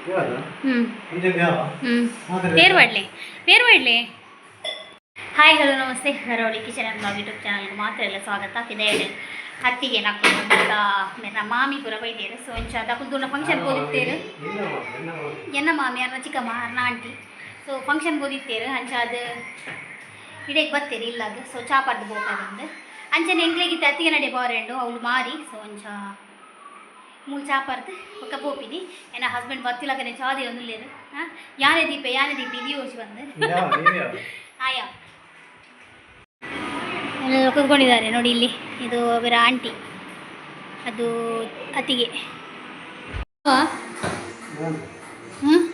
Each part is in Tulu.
ಹ್ಞೂ ಹ್ಞೂ ಬೇರ್ ಮಾಡಲಿ, ಬೇರ್ ಮಾಡಲಿ. Hi, hello, namaste. ಕರಾವಳಿ ಕಿಚನ್ ಆ್ಯಂಡ್ ಬ್ಲಾಗ್ ಯೂಟ್ಯೂಬ್ ಚಾನಲ್ಗೆ ಮಾತ್ರ ಎಲ್ಲ ಸ್ವಾಗತ. ಇದೆ ಅತ್ತಿಗೆ ನಾಕು ಮೇರ ಮಾಮಿ ಪೂರ ಬೈದೇರು. ಸೊ ಇಂಚ ದಕುಲ್ದುನ ಫಂಕ್ಷನ್ ಓದಿತ್ತೇರು. ಎನ್ನ ಮಾಮಿ, ಅರ್ನ ಚಿಕ್ಕಮ್ಮ, ಅರ್ನ ಆಂಟಿ. ಸೊ ಫಂಕ್ಷನ್ ಓದಿತ್ತೇರು. ಅಂಚ ಅದು ಇಡೇಕ್ ಬತ್ತೇರು ಇಲ್ಲಾಗ. ಸೊ ಚಾಪಾರ್ದು ಬೋಕಾದಂದು ಅಂಚನೆ ಎಂಕ್ಲೆಗಿತ್ತ ಅತ್ತಿಗೆ ನಡೆ ಬಾರೆಂಡು ಅವಳು ಮಾರಿ. ಸೊ ಅಂಚ ಮೂಲು ಚಾಪಾರ್ದು ಬೊಕ್ಕ ಪೋಪಿನಿ. ಎನ್ನ ಹಸ್ಬೆಂಡ್ ಬತ್ತಿಲಕನೆ ಚಾದಿ ಒಂದುಲ್ಲೇರು. ಹಾಂ, ಯಾನೆ ದೀಪೆ, ಯಾನೆ ದೀಪೆ ಇದೀ ಯೋಚಿ ಬಂದು. ಆಯಾ, ಎಲ್ಲ ಕೂತ್ಕೊಂಡಿದ್ದಾರೆ ನೋಡಿ ಇಲ್ಲಿ. ಇದು ಅವರ ಆಂಟಿ, ಅದು ಅತ್ತಿಗೆ. ಹ್ಮ್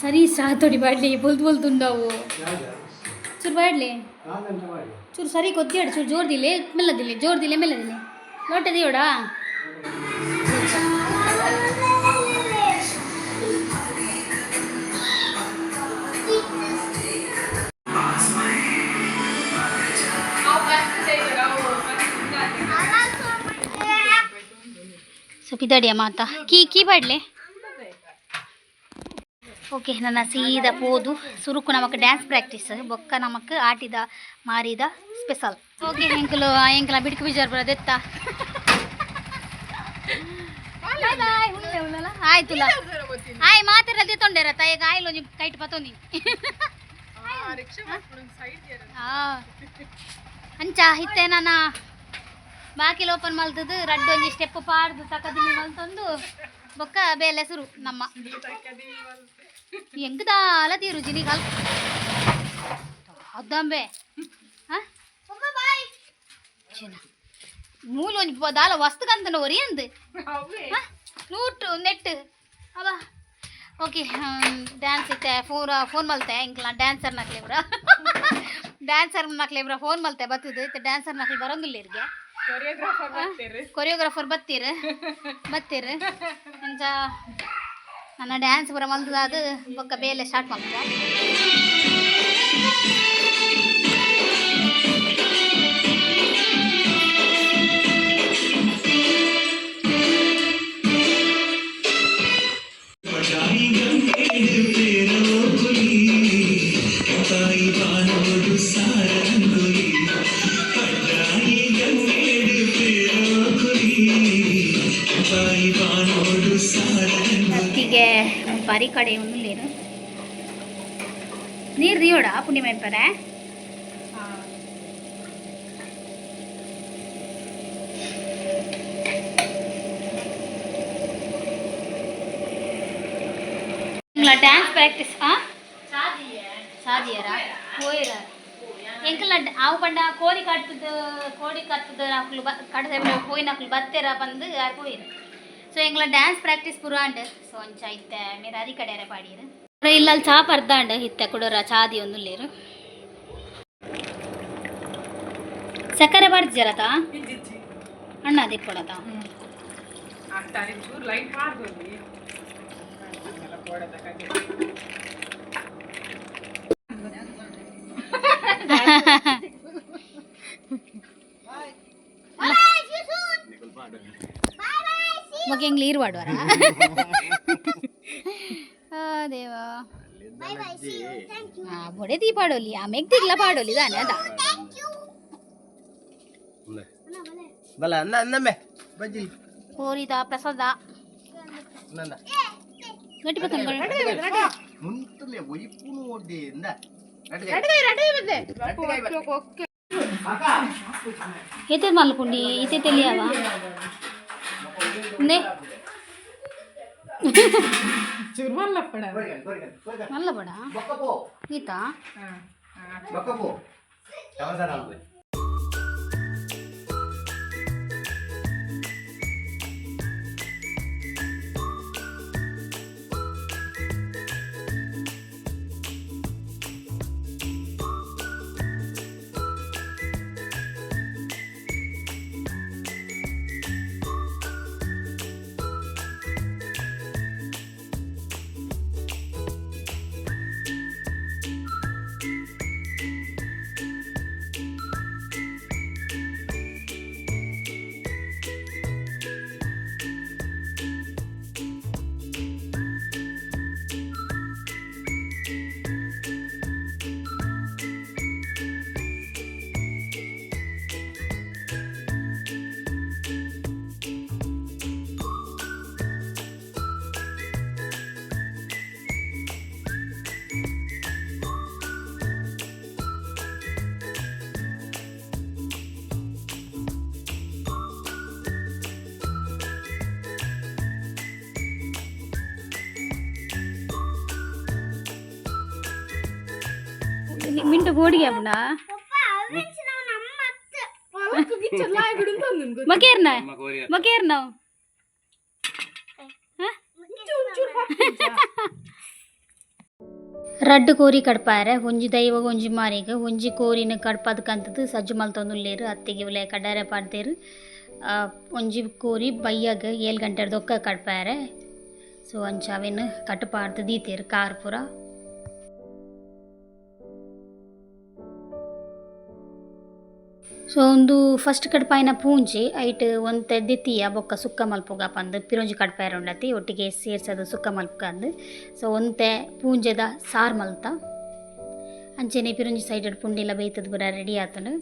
ಸರಿ, ಸಾತೋಡಿ ಬಾಡ್ಲಿ. ಬೊಲ್ದು ಬೊಲ್ದು ಉಂಡವು. ಚೂರು ಬಾಡ್ಲಿ, ಚೂರು ಸರಿ ಕೊತ್ತಿಯಾಡು. ಚೂರು ಜೋರ್ದಿಲ್ಲ, ಮೆಲ್ಲದಿಲ್ಲ, ಜೋರ್ದಿಲ್ಲ, ಮೆಲ್ಲದಿಲ್ಲ. ಲೋಟ ದಿಯೋಡಾ. ಸೊ ಪಿದಾಡಿಯ ಮಾತಾ ಕೀ ಕೀ ಬಾಡ್ಲೆ. ಓಕೆ, ನನ್ನ ಸೀದಾ ಪೋದು ಸುರುಕು ನಮಕ್ ಡ್ಯಾನ್ಸ್ ಪ್ರಾಕ್ಟೀಸ್, ಬೊಕ್ಕ ನಮಕ್ ಆಟಿದ ಮಾರಿದ ಸ್ಪೆಷಲ್. ಓಕೆ, ಎಂಕುಲು ಎಂಕಲ ಬಿಡ್ಕು ಬಿಜಾರ್ ಬರೋದೆತ್ತ. ಆಯ್ತುಲ ಆಯ್ ಮಾತಾಡದೆ ತೊಂಡೆರ ತಾಯಿಗೆ ಆಯ್ಲು ಒಂಜಿ ಕೈಟ್ ಪತ್ತೊಂದಿ. ಅಂಚ ಇತ್ತೆ ನನ್ನ ಬಾಕಿಲ್ ಓಪನ್ ಮಲ್ತದ್ದು ರಡ್ಡು ಒಂಜಿ ಸ್ಟೆಪ್ ಪಾಡ್ದು ತಕದಿಮಿ ಮಲ್ತೊಂದು ಬೊಕ್ಕ ಬೇಲೆ ಸುರು. ನಮ್ಮ ಎಂಕ್ ದಾಲ ತೀರು ಜಿನಿ ಕಲ್ ಅದಂಬೆ. ಮೂಲು ಒಂಜಿ ದಾಲ ವಸ್ತು ಕಂತನ ಒರಿ ಅಂದ್ ನೂಟು ನೆಟ್ ಅವ. ಓಕೆ, ಡ್ಯಾನ್ಸ್ ಇತ್ತೆ ಫೋನ್ ಫೋನ್ ಮಲ್ತೆ. ಎಂಕ್ಲ ಡ್ಯಾನ್ಸರ್ ನಕ್ಲೆ ಇಬ್ರ, ಡ್ಯಾನ್ಸರ್ ನಕ್ಲೆ ಇಬ್ರ ಫೋನ್ ಮಲ್ತೆ ಬತ್ತದು. ಇತ್ತೆ ಡ್ಯಾನ್ಸರ್ ನಕ್ಲೆ ಬರಂಗಿಲ್ಲ ಇರ್ಗೆ. ಕೊರಿಯೋಗ್ರಾಫರ್ ಬತ್ತೀರ್ ಬತ್ತೀರ್. ಅಂಚ ನನ್ನ ಡ್ಯಾನ್ಸ್ ಪೂರ ಮಲ್ತದ ಅದು ಬೊಕ್ಕ ಬೇಲೆ ಸ್ಟಾರ್ಟ್ ಮಲ್ತ. ಅತ್ತಿಗೆ ಬಾರಿ ಕಡೆ ಉಲ್ಲೇರು. ನೀರು ದಿಯೋಡ ಪುಣ್ಯ ಪರೆ. ಡ್ಯಾನ್ಸ್ ಪ್ರಾಕ್ಟೀಸ್ ಆ ಸಾದಿಯರ ಪೋಯಿರ. ಎಂಕಲ್ನ ಆವು ಪಂಡ ಕೋರಿ ಕಟ್ಟದ, ಕೋಡಿ ಕಟ್ಟದ ಅಕ್ಲು ಬ ಕಟ್ಟದ ಪೋಯಿನಕ್ಲು ಬತ್ತೆರ ಬಂದು ಯಾರು ಪೋಯಿರ. ಸೊ ಎಂಕ್ಲ ಡ್ಯಾನ್ಸ್ ಪ್ರಾಕ್ಟೀಸ್ ಪೂರ ಅಂಡ್. ಸೊ ಅಂಚ ಇತ್ತೆ ಮೇರ ಅರಿ ಕಡೆಯರ ಪಾಡಿಯರು. ಇಲ್ಲಲ್ಲಿ ಚಾ ಪರ್ದಾಂಡ್. ಇತ್ತೆ ಕುಡೋರ ಚಾದಿ ಒಂದುಲ್ಲೇರು. ಸಕ್ಕರೆ ಪಾಡ್ದಿಜರತ ಅಣ್ಣ ದಿಪ್ಪೊಡತ. ಚೂರು ಲೈಟ್ ಪಾಡ್ದೊಂದು. ಮಗ ಎಂಗ್ಲ ಈರು ಪಾಡುವರ ದೇವಾ. ಹಾ, ಬೊಡೆ ದೀ ಪಾಡೋಲಿ, ಆಮೇಗ್ ದಿಗ್ಲ ಪಾಡೋಲಿ ದಾನೆ ಅದ. ಬಲ ಅನ್ನ ಅನ್ನಮ್ಮೆ ಬಜ್ಜಿ. ಕೋರಿದ ಪ್ರಸಾದ. ನಂದ. ಗಟ್ಟಿ ಬತ್ತನ. ಮುಂತುಲೆ ಒಯ್ಪುನು ಒಡ್ಡಿ ಇಂದ. ಏತೆ ಮಲ್ಪುಂಡಿ ಇತ್ತೆ ತಿಳಿಯವ ನೆ. ಚೂರು ಮಲ್ಲಪ್ಪಡ. ಮಲ್ಲ ಬಡ. ಬೊಕ್ಕಪೋ. ಈತ. ಬೊಕ್ಕಪೋ ಅವಸರ. ಮಿಂಟು ಬೋಡಿಗೆ ಅಪ್ಪನ ಮಕೇರ್ನ ಮಕೇರ್ನ. ರಡ್ಡು ಕೋರಿ ಕಡ್ಪಾರೆ, ಒಂಜಿ ದೈವಗ್ ಒಂಜಿ ಮಾರಿಗ್. ಒಂಜಿ ಕೋರಿನ ಕಡ್ಪದಕಂತದ್ದು ಸಜ್ಜು ಮಲ್ತೊಂದುಲ್ಲೇರು. ಅತ್ತಿಗೆ ಉಲೆ ಕಡ್ಡಾರೆ ಪಾಡ್ದೇರು. ಒಂಜಿ ಕೋರಿ ಬಯ್ಯಗ್ 7 ಗಂಟೆ ದೊಕ್ಕ ಕಡ್ಪಾರೆ. ಸೊ ಅಂಚ ಅವೆನ್ ಕಟ್ಟು ಪಾಡ್ದು ದೀತೇರು ಕಾರ್ ಪೂರ. ಸೊ ಉಂದು ಫಸ್ಟ್ ಕಡ್ಪಾಯಿನ ಪೂಂಜಿ ಐಟ್ ಒಂತೆ ದಿತಿಯ ಬೊಕ್ಕ ಸುಕ್ಕ ಮಲ್ಪುಗ ಪಂದ್ ಪಿರೊಂಜಿ ಕಡ್ಪಾಯರ ಉಂಡತಿ ಒಟ್ಟಿಗೆ ಸೇರ್ಸದು ಸುಕ್ಕ ಮಲ್ಪುಗ ಅಂದ್. ಸೊ ಒಂತೆ ಪೂಂಜೆದ ಸಾರು ಮಲ್ತ. ಅಂಚೆನೆ ಪಿರೊಂಜಿ ಸೈಡ್ ಪುಂಡಿಲ ಬೇಯ್ತದ ಪೂರ ರೆಡಿ ಆತುಂಡು.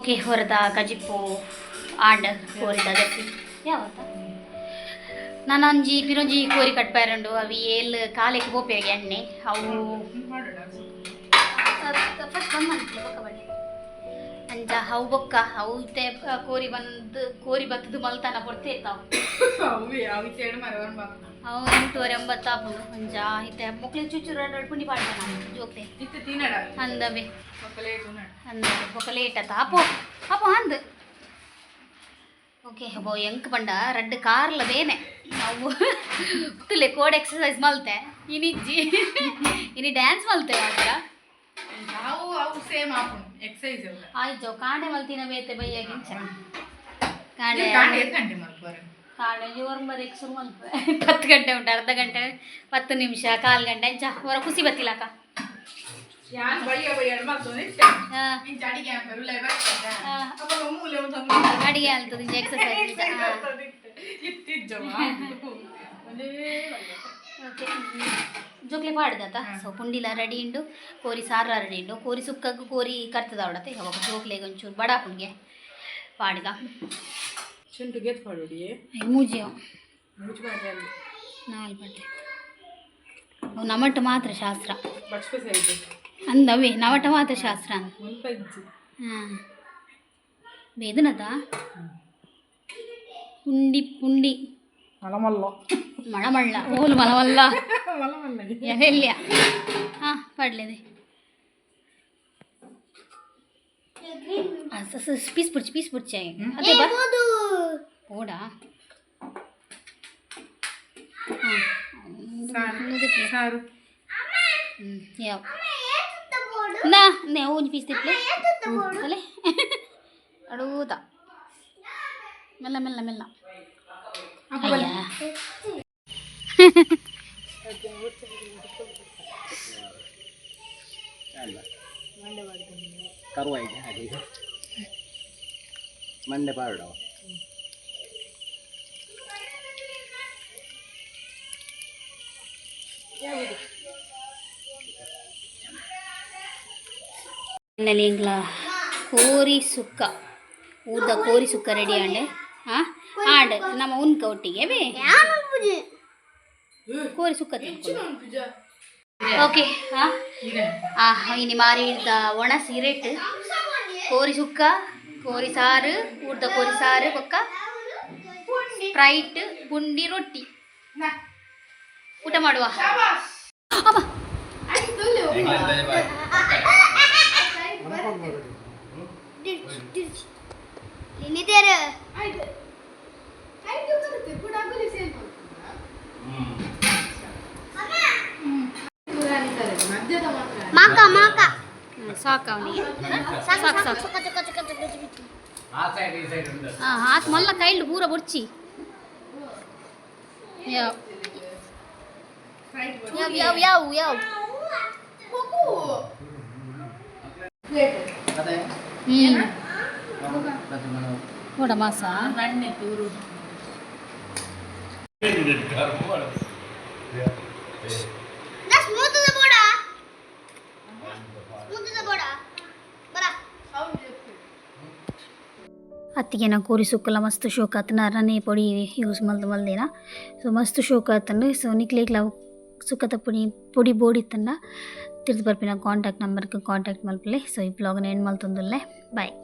ಓಕೆ, ಹೊರದ ಕಜಿಪ್ಪು ಆಂಡ್ ಕೋರಿದ ಗಟ್ಟಿ ಯಾವತ್ತ ನಾನೊಂಜಿ ಪಿರೊಂಜಿ ಕೋರಿ ಕಟ್ಪಾಯರುಂಡು. ಅವಿ ಏಲ್ ಕಾಲೆಕ್ ಪೋಪೆಗೆ ಎಣ್ಣೆ ಅವು ಫಸ್ಟ್ ಬಂದ್ ಬೊಕ್ಕ ಬಳ್ಳಿ ಅಂಚ ಅವು ಬೊಕ್ಕ ಅವು ಇತ್ತೆ ಕೋರಿ ಬಂದು ಕೋರಿ ಬತ್ತದು ಮಲ್ತಾನ ಪೊರ್ತೆ ಇತ್ತಾವು. ಅವು 8:30 9 ಆಪುಂಡು. ಅಂಚ ಇತ್ತೆ ಮೊಕ್ಲೆ ಚುಚ್ಚು ಎರಡು ಪುಂಡಿ ಪಾಡ್ದೆ ಜೋಕ್ಲೆ ಅಂದವೆ ಅಂದ ಬೊಕ್ಕ ಲೇಟ್ ಆತ. ಅಪೋ ಅಪೋ ಅಂದ್. ಓಕೆ, ಬೋ ಎಂಕ್ ಪಂಡ ರಡ್ಡ್ ಕಾರ್ಲ ಬೇನೆ. ನಾವು ತುಲೆ ಕೋಡ್ ಎಕ್ಸಸೈಸ್ ಮಲ್ತೆ ಇನಿಜ್ಜಿ, ಇನಿ ಡ್ಯಾನ್ಸ್ ಮಲ್ತೆ ಮಾತ್ರ. ಆಯ್ತು, ಕಾಂಡೆ ಮಲ್ತಿನ ಬೇತೆ ಬಯ್ಯಾಗಿಂಚ ಕಾಂಡೆ ಕಾಂಡೆ ಜೋರ್ ಶುರು ಮಲ್ಪೆ 10 ಗಂಟೆ ಉಂಟು, ಅರ್ಧ ಗಂಟೆ 10 ನಿಮಿಷ ಕಾಲು ಗಂಟೆ ಅಂಚ ಹೊರ ಖುಷಿ ಬತ್ತಿಲ್ಲಕ್ಕ. ಅಡಿಗೆ ಆಗ್ತದೆ ಎಕ್ಸಸೈಸ್. ಓಕೆ, ಜೋಕ್ಲೆ ಪಾಡ್ದತ್ತ. ಸೊ ಪುಂಡಿಲ ರೆಡಿ ಉಂಡು, ಕೋರಿ ಸಾರ ರೆಡಿ ಉಂಡು. ಕೋರಿ ಸುಕ್ಕಗ್ ಕೋರಿ ಕರ್ತದ ಅವಡತ್ತೆ. ಅವಾಗ ಜೋಕ್ಲೆಗ್ ಒಂಚೂರು ಬಡ ಪುಂಡಿಗೆ ಪಾಡಿದ. ಮೂಜಿ ನಾಲ್ ಪಡ್ಲೆ ಅವು ನಮಟ್ ಮಾತ್ರ ಶಾಸ್ತ್ರ ಅಂದವೇ, ನವಟ ಮಾತ್ರ ಶಾಸ್ತ್ರ ಅಂದ. ಹಾಂ, ಬೇದನದ ಪುಂಡಿ ಪುಂಡಿ ಮಲಮಲ್ಲ. ಮಳಮಳ್ಳ ಓಲು ಮಲಮಲ್ಲ ಎಲ್ಲಿಯ. ಹಾಂ, ಪಡ್ಲೇದೆ ಪೀಸ್ ಪುಡ್ಚಿ ಪೀಸ್ ಪುಡ್ಚಿ ಅದೇ ಬಾ ಓಡಾ. ಸಾರು. ಯಾವ ನಾ ನೇ ಒಂಜಿ ಪೀಸ್ ತಿಪ್ಲೆ ಅಲೆ ಅಡೂತ ಮೆಲ್ಲ ಮೆಲ್ಲ ಮೆಲ್ಲ. ಅಯ್ಯ, ಕರುವಾಯಿಗೆ ಹಾಗೆ ಮಂಡೆ ಪಾಡವ. ಎಂಗ್ಲ ಕೋರಿ ಸುಕ್ಕ, ಊರ್ದ ಕೋರಿ ಸುಕ್ಕ ರೆಡಿ ಆಂಡ್. ಹಾಂ, ಆಂಡ್ ನಮ್ಮ ಉನ್ಕ ಒಟ್ಟಿಗೆ ಬೇ ಕೋರಿ ಸುಕ್ಕ ತಿನ್ಕೊಂಡು. ಓಕೆ, ಹಾಂ ಇನಿ ಮಾರಿದ ಒಣ ಸಿರೆಟ್ ಕೋರಿ ಸುಕ್ಕ, ಕೋರಿ ಸಾರು, ಊರ್ದ ಕೋರಿ ಸಾರು, ಬೊಕ್ಕ ಸ್ಪ್ರೈಟ್, ಪುಂಡಿ, ರೊಟ್ಟಿ. ಊಟ ಮಾಡುವ ಅಮ್ಮ. ಸಾಕು ಅವನಿಗೆ, ಸಾಕು ಸಾಕು. ಹಾಂ, ಆತ್ ಮಲ್ಲ ಕೈಲ್ಡ್ ಪೂರ ಬೊರ್ಚಿ. ಯಾವ ಯಾವ ಯಾವ ಯಾವ ಯಾವ. ಅದೇ. ಹ್ಞೂ. ಪ್ರತಿಮಾ. ನೋಡ ಮಾಸ. ಅತ್ತಿಗೆ ಕೋರಿ ಸುಕ್ಕಲ ಮಸ್ತ್ ಶೋಕ್ ಆತನ. ಅರನೇ ಪೊಡಿ ಯೂಸ್ ಮಲ್ದು ಮಲ್ದಿನ. ಸೊ ಮಸ್ತ್ ಶೋಕ್ ಆತಂಡು. ಸೊ ನಿಕ್ಲೇಕ್ಲ ಸುಕ್ಕದ ಪುಡಿ ಪೊಡಿ ಬೋಡಿತ್ತಂಡ ತಿರ್ದು ಬರ್ಪಿನ ಕಾಂಟ್ಯಾಕ್ಟ್ ನಂಬರ್ಗೆ ಕಾಂಟ್ಯಾಕ್ಟ್ ಮಲ್ಪಲೆ. ಸೊ ಈ ಬ್ಲಾಗ್ನ ಎಂಡ್ ಮಲ್ತೊಂದುಲ್ಲೆ. ಬಾಯ್.